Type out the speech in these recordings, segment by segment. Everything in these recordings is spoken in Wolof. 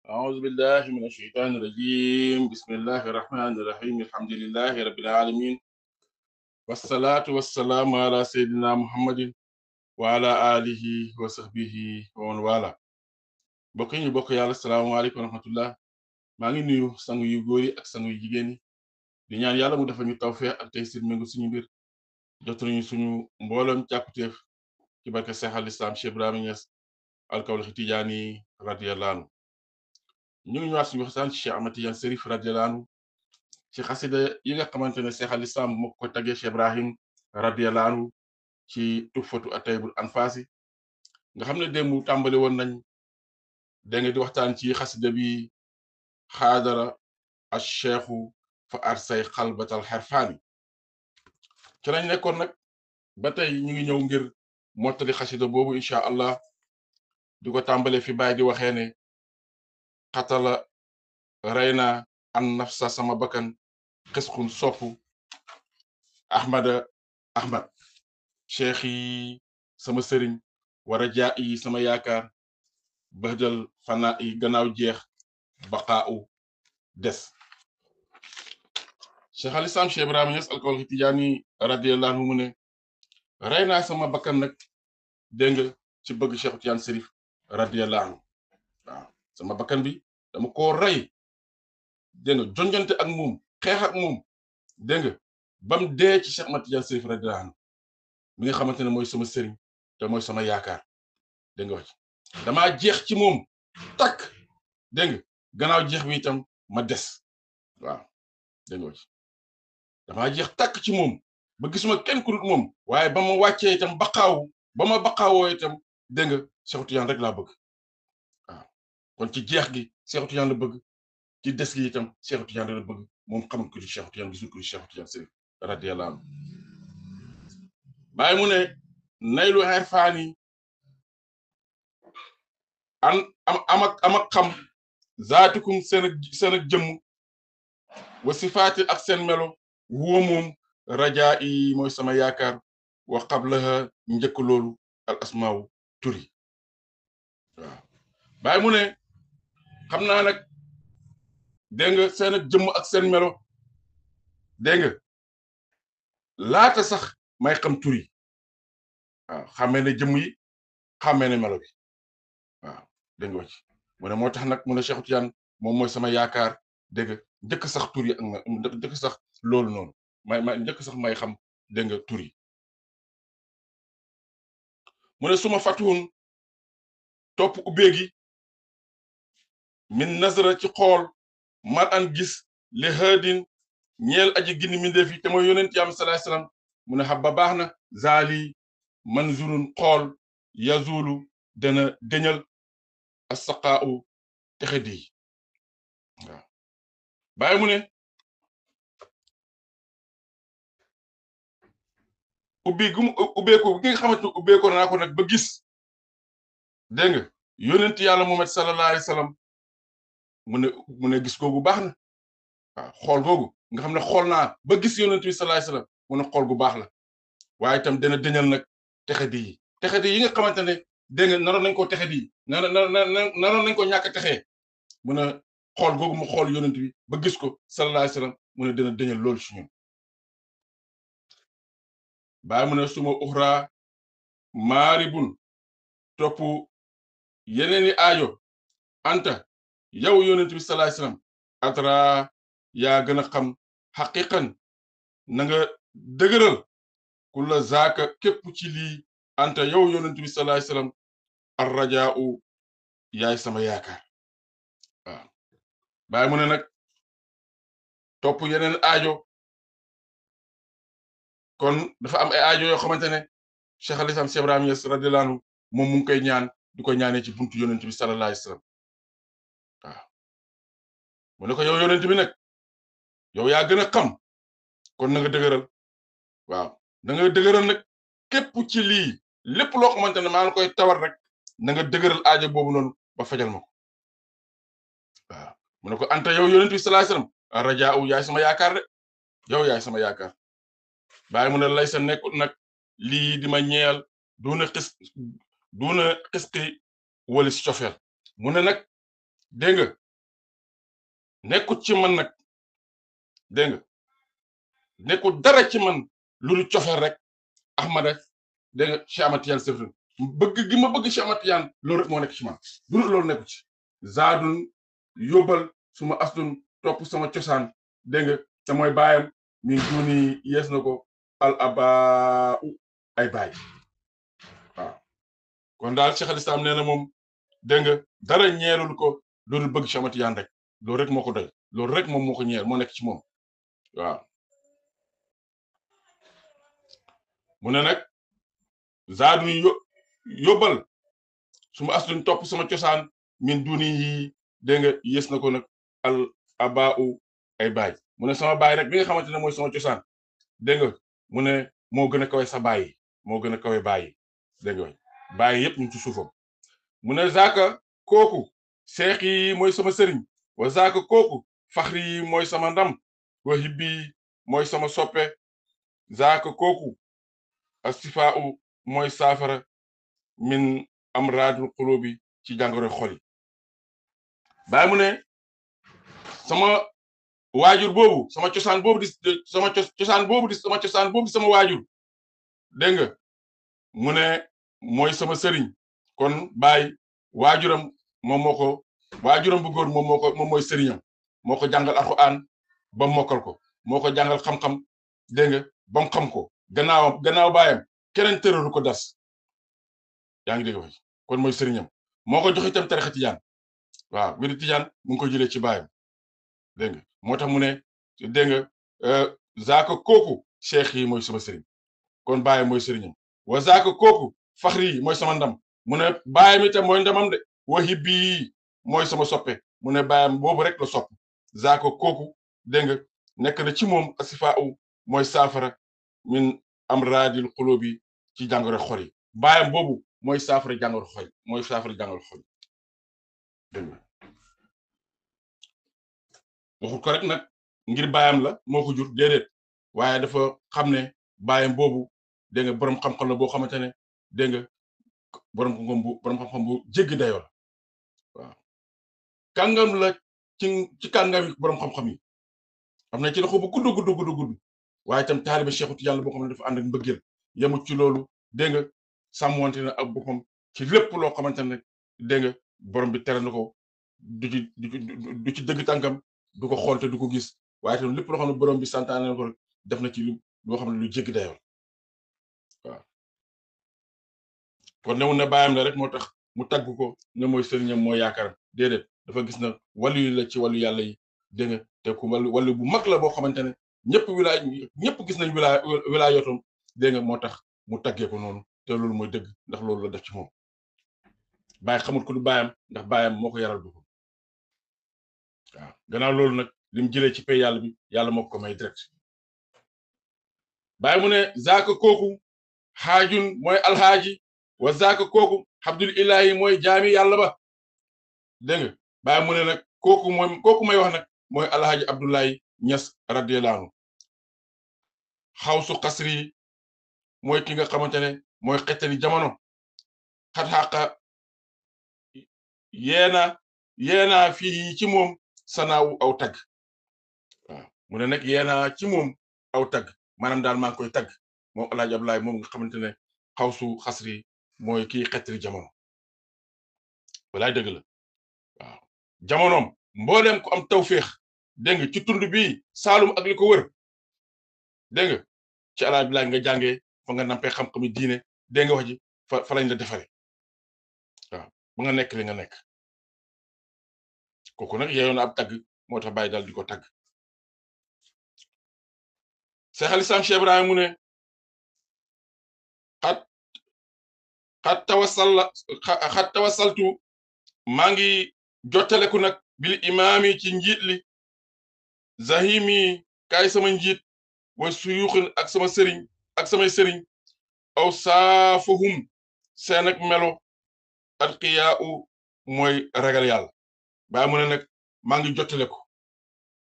أعوذ بالله من الشيطان الرجيم بسم الله الرحمن الرحيم الحمد لله رب العالمين والصلاة والسلام على سيدنا محمد وعلى آله وصحبه ومن والاه mbokk yi ñu bokk yàlla salaamaaleykum wa rahmatullah maa ngi nuyu sangu yu góor yi ak sangu yu jigéen yi di ñaan yàlla mu defal ñu tawfeex ak tey sir méngu suñu mbir jotuñu suñu mbooloom càkkutéef ci barke Seex al Islam Cheikh Ibrahima Niass alkawlaxi Tijaani radiyallahu anhu ñu ngi ñëwaat suñu waxtaan ci Cheikh Ahmad Tidiane Chérif radiyallahu anhu ci xasida yi nga xamante ne Seex al Islam moo ko tagee Cheikh Ibrahim radiyallahu anhu ci tuffatu ataybul anfaasi nga xam ne démb tàmbali woon nañ da nga di waxtaan ci xasida bi xaadara al cheikhu fa arsay xalbatal xarfaani ci lañ nekkoon nag ba tey ñu ngi ñëw ngir mottali xasida boobu incha allah di ko tàmbale fi baay di waxee ne xatala rey naa an nafsa sama bakkan xisxun soppu ahmad cheikh yi sama sëriñ wara jaa yi sama yaakaar bëhdal fanaa yi gannaaw jeex baqaa u des cheikh al islam Cheikh Ibrahima Niass alkawlaxi Tijaani radiyallahu anhu mu ne rey naa sama bakkan nag dégg nga ci bëgg Cheikh Tidiane Chérif radiyallahu anhu waaw sama bakkan bi dama koo rey dégg nga jonjante ak moom xeex ak moom dégg nga bam dee ci Cheikh Ahmad Tidiane Chérif radiyallahu anhu mi nga xamante ne mooy sama sëriñ te mooy sama yaakaar dégg nga wax damaa jeex ci moom takk dégg nga gannaaw jeex bi itam ma des waaw dégg nga wax damaa jeex takk ci moom ba gisuma kenn ku dul moom waaye ba ma wàccee itam ba ma baqaawoo itam dégg nga Cheikh Tidiane rek laa bëgg waaw kon ci jeex gi Cheikh Tidiane la bëgg ci des gi itam Cheikh Tidiane la bëgg moom xamul ko di Cheikh Tidiane gisul ko di Cheikh Tidiane Chérif radiyallahu anhu bàyyi mu ne naylu xerfaani am ak xam zaatikum seen ak jëmm wa sifaati ak seen melo huwa moom rajaa yi mooy sama yaakaar wa qablaha njëkk loolu al asmaaw turi waaw bàyyi mu ne xam naa nag dégg nga seen ak jëmm ak seen melo dégg nga laata sax may xam turi waaw xamee ne jëmm yi xamee ne melo bi waaw dégg nga ci mu ne moo tax nag mu ne Cheikh Tidiane moom mooy sama yaakaar dégg nga njëkk sax tur yi ak njëkk sax loolu noonu may njëkk sax may xam dégg nga tur yi mu ne suma fatuun topp ubbeegi min nazara ci xool mar an gis li haadin ñeel aji gindi mindeef yi te mooy yonent yam salaay salaam mu ne xabba baax na zaali manzurun xool yazulu dana deñal assaqaa'u texe di waaw bàyyi mu ne ubbeeku gi nga xamante ne ubbeeku naa ko nag ba gis dégg nga yonent yàlla Muhammad sallallahu alayhi wa sallam mu ne gis googu baax na waaw xool googu nga xam ne xool naa ba gis yonent bi sallallahu alayhi wa sallam mu ne xool gu baax la waaye itam dana deñal nag texe di yi nga xamante ne dégg nga naroon nañ ko texe di naroon nañ ko ñàkk texee mu ne xool googu mu xool yonent bi ba gis ko sallallahu alayhi wa sallam mu ne dana deñal loolu ci ñun bàyyi mu ne suma uxra maaribun topp yeneeni aajo anta yow yonent bi sallallahu alayhi wa sallam atra yaa gën a xam xaqiqan na nga dëgëral ku la zaaka képp ci lii anta yow yonent bi sallallahu alayhi wa sallam ar rajaa'u yaay sama yaakaar waaw bàyyi mu ne nag topp yeneen aajo kon dafa am ay aajo yoo xamante ne Cheikh al Islam Cheikh Ibrahima Niass radiyallahu anhu moom mu ngi koy ñaan di ko ñaanee ci buntu yonent bi sallallahu alayhi wa sallam waaw mu ne ko yow yonent bi nag yow yaa gën a xam kon na nga dëgëral waaw na nga dëgëral nag képp ci lii lépp loo xamante ne maa ngi koy tawar rek na nga dëgëral aajo boobu noonu ba fajal ma ko waaw mu ne ko anta yow yonent bi sallallahu alayhi wa sallam rajaa u yaay sama yaakaar de yow yaay sama yaakaar bàyyi mu ne lay sa nekkut nag lii di ma ñeel duuna xisqi walis cofeel mu ne nag dégg nga nekkut ci man nag dégg nga nekkut dara ci man lu lu cofeel rek Ahmada dégg nga Cheikh Ahmad Tidiane Chérif bëgg gi ma bëgg Cheikh Ahmad Tidiane loolu rek moo nekk ci man du loolu nekku ci zaadun yóbbal suma aslun topp sama cosaan dégg nga te mooy baayam min duni yees na ko al abaa ay baay waaw kon daal Cheikh al Islam nee na moom dégg nga dara ñeelul ko loolu bëgg Cheikh Ahmad Tidiane rek loolu rek moo ko doy loolu rek moom moo ko ñeel moo nekk ci moom waaw mu ne nag zaadu yóbbal suma aslun topp sama cosaan min duni yi dégg nga yées na ko nag al abaa ay baay mu ne sama baay rek bi nga xamante ne mooy sama cosaan dégg nga mu ne moo gën a kawe sa baay moo gën a kawe baay dégg nga baay yëpp ñu ci suufam mu ne zaaka kooku seex yi mooy sama sëriñ wa zaaka kooku faxri yi mooy sama ndam wa hibbi mooy sama soppe zaaka kooku astifaa mooy saafara min amraadul qulubi ci jàngoro xol yi baay mu ne sama waajur boobu sama cosaan boobu di sama cosaan boobu di sama cosaan boobu di sama waajur dégg nga mu ne mooy sama sëriñ kon baay waajuram moom moo ko waajuram bu góor moom moo ko moom mooy sëriñam moo ko jàngal alxuraan ba mokkal ko moo ko jàngal xam-xam dégg nga ba mu xam ko gannaaw baayam keneen tëralu ko das yaa ngi dégg fa kon mooy sëriñam moo ko jox itam tarixa tijaan waaw wéru tijaan mu ngi ko jëlee ci baayam dégg nga moo tax mu ne dégg nga zaaka kooku cheikh yi mooy sama sëriñ kon baayam mooy sëriñam wa zaaka kooku faxri yi mooy sama ndam mu ne baayam itam mooy ndamam de wa hibbi mooy sama soppe mu ne baayam boobu rek la sopp zaaka kooku dégg nga nekk na ci moom asifaa mooy saafara min amraadil xulubi ci jàngoro xol yi baayam boobu mooy saafara jàngoro xol mooy saafara jàngoro xol dégg nga waxut ko rek nag ngir baayam la moo ko jur déedéet waaye dafa xam ne baayam boobu dégg nga borom xam-xam la boo xamante ne dégg nga borom xam-xam bu jéggi dayoo la waaw kàngam la ci kàngam borom xam-xam yi am na ci loxo bu gudd waaye itam taaliba Cheikhu Tijaan la boo xam ne dafa ànd ak mbëggeel yemut ci loolu dégg nga sàmmonte na ak boppam ci lépp loo xamante ne dégg nga borom bi tere na ko du ci dëgg tànkam du ko xool te du ko gis waaye itam lépp loo xam ne borom bi santaane na ko rek def na ci loo xam ne lu jéggi dayoo waaw kon newul ne baayam la rek moo tax mu tagg ko ne mooy sëriñam mooy yaakaaram déedéet dafa gis na wàllu yi la ci wàllu yàlla yi dégg nga te ku wàllu bu mag la boo xamante ne ñëpp gis nañ wilaayatam dégg nga moo tax mu taggee ko noonu te loolu mooy dëgg ndax loolu la def ci moom baay xamul ko du baayam ndax baayam moo ko yaral boppam waaw gannaaw loolu nag lim jëlee ci pay yàlla bi yàlla moo ko may direct baay mu ne zaaka kooku xaajun mooy alxaaji wa zaaka kooku abdul ilahi mooy jaami yàlla ba dégg nga baay mu ne nag kooku may wax nag mooy alxaaji abdullahi ñas radiyallahu anhu xawsu xasri mooy ki nga xamante ne mooy xettali jamono xat xaqa yeena fii ci moom sanaawu aw tagg waaw mu ne nag yeena ci moom aw tagg maanaam daal maa ngi koy tagg moom alaaji abdoulaye moom nga xamante ne xawsu xasri mooy kii xettali jamono walaay dëgg la waaw jamonoom mbooleem ku am tawféex dégg nga ci tund bi Saalum ak li ko wër dégg nga ci alaaji abdoulaye nga jàngee fa nga nampee xam-xami diine dégg nga wax ji fa lañ la defare waaw ba nga nekk li nga nekk kooku nag yeyoon na ab tagg moo tax bàyyi daal di ko tagg Seex al Islaam Cheikh Ibrahima mu ne xat tawassaltu maa ngi jottaleku nag bil imaami ci njiit li zahimi kaay sama njiit wa suyuxin ak sama sëriñ ak samay sëriñ aw saafahum seen ak melo atqiyaa mooy ragal yàlla baa mu ne nag maa ngi jottale ko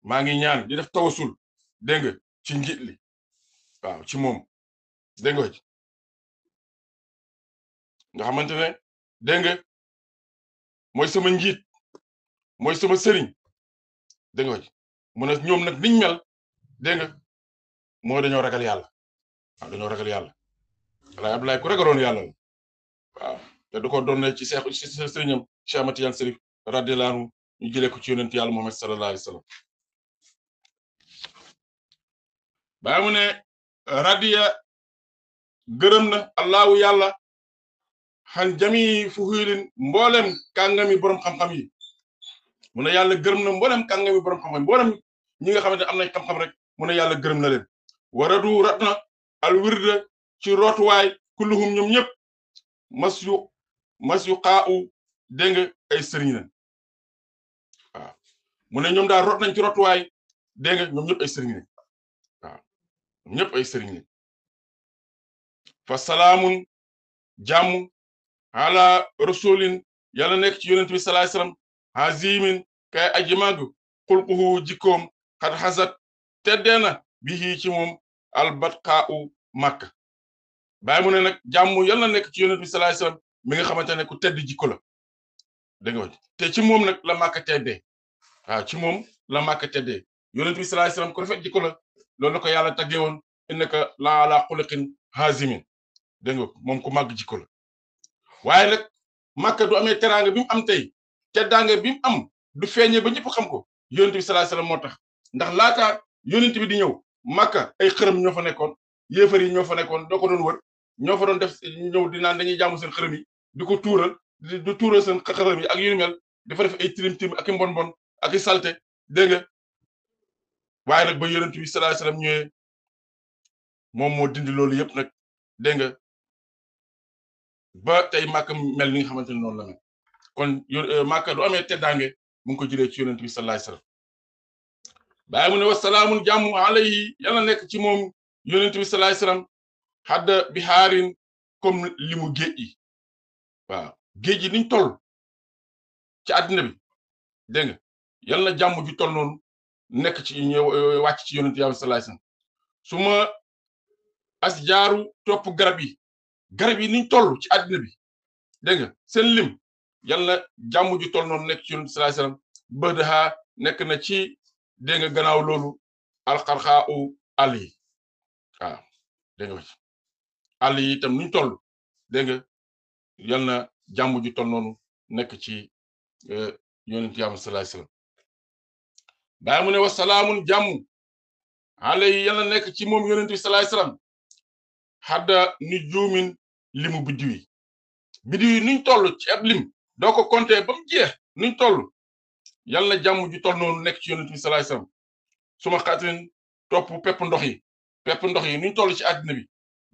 maa ngi ñaan di def tawasul dégg nga ci njiit li waaw ci moom dégg nga nga xamante ne dégg nga mooy sama njiit mooy sama sëriñ dégg nga mu ne ñoom nag niñ mel dégg nga mooy dañoo ragal yàlla waaw dañoo ragal yàlla walaay Abdoulaye ku ragaloon yàlla la waaw te du ko doon ci seexu ci sëriñam Cheikh Ahmad Tidiane Chérif radiyallahu anhu ñu jëlee ko ci yonent yàlla Muhammad sallallahu alayhi wa sallam baa mu ne radiya gërëm na allahu yàlla xan jami fuhuilin mboolem kàngami borom xam-xam yi mu ne yàlla gërëm na mboolem kàngami borom xam-xam mboolem ñi nga xamante ne am nañ xam-xam rek mu ne yàlla gërëm na leen waradu rat na al wirda ci rootuwaay kulluhum ñoom ñëpp mas yu xaawu dégg nga ay sëriñ lañ waaw mu ne ñoom daal root nañ ci rootuwaay dégg nga ñoom ñëpp ay sëriñ lañ waaw ñoom ñëpp ay sëriñ lañ fa salaamun jàmm ala rasulin yàlla nekk ci yonent bi sallallahu alayhi wasallam hazimin kay aji màgg xulquhu jikkoom xat xasat teddeena bihi ci moom albatqaa'u màkk bàyyi mu ne nag jàmm yàlla nekk ci yonent bi sallallahu alayhi wasallam mi nga xamante ne ku tedd jikko la dégg nga te ci moom nag la màkk teddee waaw ci moom la màkk teddee yonent bi sallallahu alayhi wasallam ku rafet jikko la loolu la ko yàlla taggee woon innaka la ala xuluqin hazimin dégg nga moom ku màgg jikko la waaye nag màkka du amee teraanga bi mu am tey teddaanga bi mu am du feeñee ba ñëpp xam ko yonent bi sallallahu alayhi wasallam moo tax ndax laataa yonent bi di ñëw màkka ay xërëm ñoo fa nekkoon yéefar yi ñoo fa nekkoon doo ko doon wër ñoo fa doon def ñëw di naan dañuy jaamu seen xërëm yi di ko tuural di tuural seen xërëm yi ak yu ni mel dafa def ay tilim ak i mbon ak i salte dégg nga waaye nag ba yonent bi sallallahu alayhi wasallam ñëwee moom moo dindi loolu yëpp nag dégg nga ba tey màkka mel ni nga xamante ne noonu la mel kon màkka du amee teddaange mu ngi ko jëlee ci yonent bi sallallahu alayhi wasallam bàyyi mu ne wasalaamun jàmm alayhi yàlla nekk ci moom yonent bi sallallahu alayhi wasallam xadda bi xaarin comme li mu géej yi waaw géej yi niñ toll ci àddina bi dégg nga yàlla na jàmm ju toll noonu nekk ci wàcc ci yonent yàlla sallallahu alayhi wasallam su ma as jaaru topp garab yi niñ toll ci àddina bi dégg nga seen lim yàlla na jàmm ju toll noonu nekk ci yonent sallallahu alayhi wasallam bëdaha nekk na ci dégg nga gannaaw loolu alxarxaa u àll yi waaw dégg nga àll yi itam nuñ toll dégg nga yàlla na jàmm ju toll noonu nekk ci yonent yàlla sallallahu alayhi wasallam bàyyi mu ne wasalaamun jàmm alayhi yàlla nekk ci moom yonent bi sallallahu alayhi wasallam xadda ni juumin limu biddiw yi nuñ toll ci ab lim doo ko compter ba mu jeex nuñ toll yàlla na jàmm ju toll noonu nekk ci yonent bi sallallahu alayhi wasallam suma xatin topp pepp ndox yi nuñ toll ci àddina bi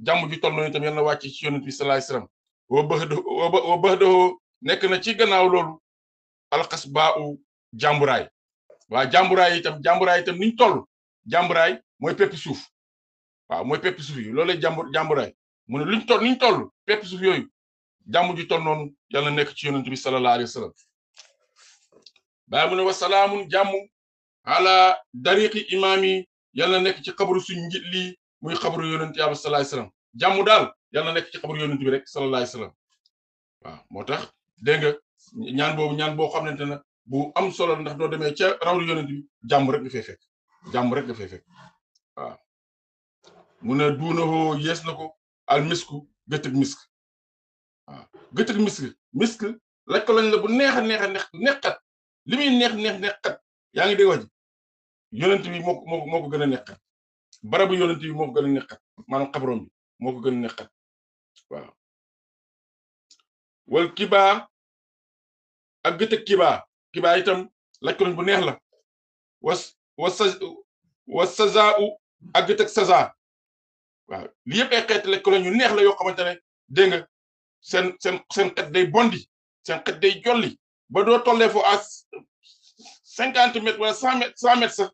jàmm ju toll noonu itam yàlla na wàcc ci yonent bi sallallahu alayhi wasallam wa baxdoo nekk na ci gannaaw loolu alxas baa u jàmburaay waa jàmburaay itam niñ toll jàmburaay mooy pepp suuf waaw mooy pepp suuf yi loolu jàmburaay mu ne luñ toll niñ toll pepp suuf yooyu jàmm ju toll noonu yàlla nekk ci yonent bi sallallahu alayhi wasallam bàyyi mu ne wasalaamun jàmm ala dariqi imaam yi yàlla nekk ci xabaru suñ njit lii muy xabaru yonent yàlla sallallahu alayhi wasallam jàmm daal yàlla nekk ci xabaru yonent bi rek sallallahu alayhi wasallam waaw moo tax dégg nga ñaan boo xamante ne bu am solo ndax doo demee ca rawlu yonent bi jàmm rek nga fay fekk waaw mu ne duunahoo yees na ko al misku gëtëg misk waaw gëtëg misk laj ko lañ la bu neex a neexat li muy neexat yaa ngi dégg wax ji yonent bi moo ko gën a neexat barabu yonent bi moo ko gën a neexat maanaam xabrom bi moo ko gën a neexat waaw wal kibaa ak gëtëg kibaa itam laj ko lañ bu neex la was sazaa ak gëtëg sazaa waaw li yëpp ay xeet laj ko lañ yu neex la yoo xamante ne dégg nga seen xet day bondi seen xet day jolli ba doo tollee foo à 50 mètres wala 100 mètres sax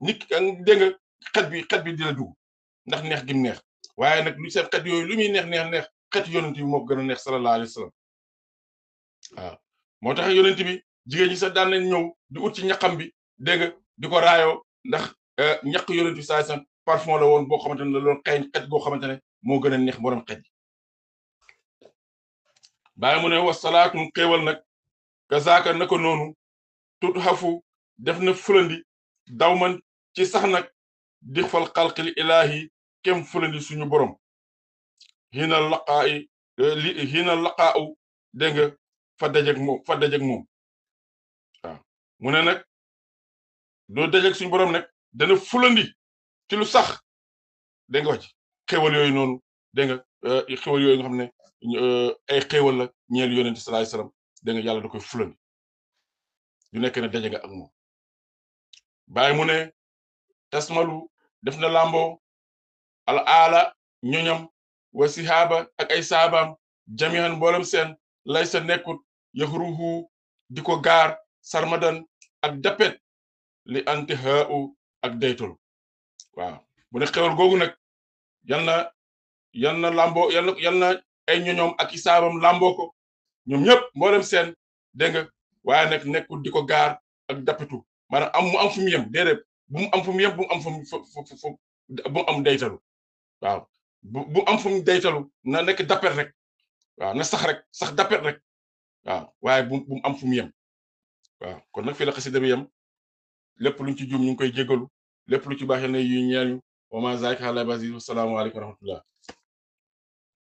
nit dégg nga xet bi dina dugg ndax neex gi mu neex waaye nag lu seen xet yooyu lu muy neex xet yonent bi moo ko gën a neex sallallahu alayhi wasallam waaw moo tax yonent bi jigéen ñi sax daan nañ ñëw di ut ci ñaqam bi dégg nga di ko raayoo ndax ñaq yonent bi saa san parfum la woon boo xamante ne la loon xet goo xamante ne moo gën a neex borom xet yi bàyyi mu ne wasalaatun xéewal nag kazaaka naka noonu tut xafu def na fulandi daw man ci sax nag di fal xalqil ilaahi kem fulandi suñu borom xiina laqaa i li xiina laqaa u dégg nga fa dajeg moom waaw mu ne nag doo dajeg suñu borom nag dana fulandi ci lu sax dégg nga wax ci xéwal yooyu noonu dégg nga xéwal yooyu nga xam ne ay xéwal la ñeel yonent sallallahu alayhi wasallam dégg nga yàlla da koy fulandi du nekk ne daje nga ak moom bàyyi mu ne tasmalu def na làmboo al aala ñoñam wa sihaaba ak ay saabaam jamihan mboolem seen lay sa nekkut yaxruhu di ko gaar sarmadan ak dappet li anti haau ak daytol waaw mu ne xewal googu nag yal na làmboo yal na ay ñoñoom ak i saabam làmboo ko ñoom ñëpp mboolem seen dégg nga waaye nag nekkul di ko gaar ak dappetu maanaam mu am fu mu yem déedéet bu mu am fu mu yem bu mu am fu mu am daytalu waaw bu am fu mu daytalu na nekk dappet rek waaw na sax rek sax dappet rek waaw waaye bu mu am fu mu yem waaw kon nag fii la xasida bi yem lépp luñ ci juum ñu ngi koy jégalu lépp lu ci baax yal na yu ñeeñu wa ma zalika ala bazi wa salaamu aleykum wa rahmatullah